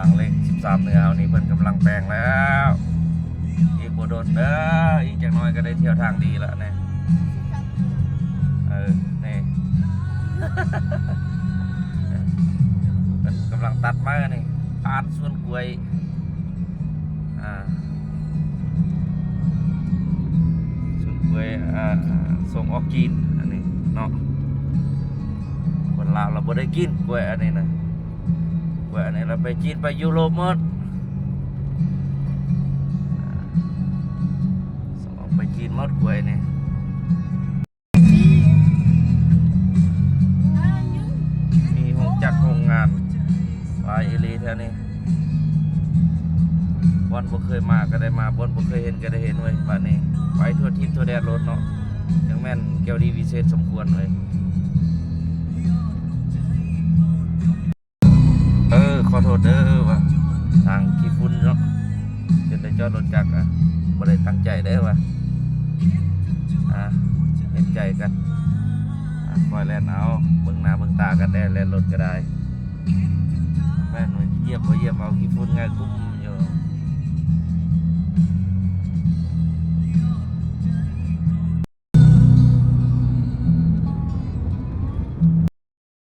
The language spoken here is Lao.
ທາງເລກສິບສາມເໜືອເຮົານີ້ ເພິ່ນກຳລັງແປງແລ້ວ ອີກບໍ່ດົນເດີ ອີກຈັກໜ້ອຍກໍໄດ້ທ່ຽວທາງດີລະນີ້. ເອີ ນີ້ ເພິ່ນກຳລັງຕັດໄມ້ນີ້ ຜ່ານສວນກ້ວຍ ອ່າ ສວນກ້ວຍ ອ່າ ສົ່ງອອກຈີນ ອັນນີ້ເນາະ. ຄົນລາວລະບໍ່ໄດ້ກິນກ້ວຍອັນນີ້ນະ ກ້ວຍອັນນີ້ລະໄປຈີນ ໄປຢູໂຣບໝົດ ອ່າ ສົ່ງອອກໄປຈີນໝົດກ້ວຍນີ້. ມີໂຮງຈັກໂຮງງານຫຼາຍອີ່ຫຼີແຖວນີ້ ບ່ອນບໍ່ເຄີຍມາກໍໄດ້ມາ ບ່ອນບໍ່ເຄີຍເຫັນກໍໄດ້ເຫັນເວີຍ. ບາດນີ້ໄປທົ່ວທິດທົ່ວແດນໂລດເນາະ ຈັ່ງແມ່ນແກ້ວດີວິເສດສົມຄວນເວີຍ. ເອີ ຂໍໂທດເດີວ່າ ທາງຂີ້ຝຸ່ນເນາະ ຈົນໄດ້ຈອດລົດຈັກ ອ່າ ບໍ່ໄດ້ຕັ້ງໃຈເດີວ່າ ອ່າ ເຫັນໃຈກັນ ອ່າ ຄ່ອຍແລ່ນເອົາ ເບິ່ງໜ້າເບິ່ງຕາກັນແດ່ ແລ່ນລົດກໍໄດ້ ແມ່ນວ່າຢຽບບໍ່ຢຽບເອົາ ຂີ້ຝຸ່ນງ່າຍກຸ້ມ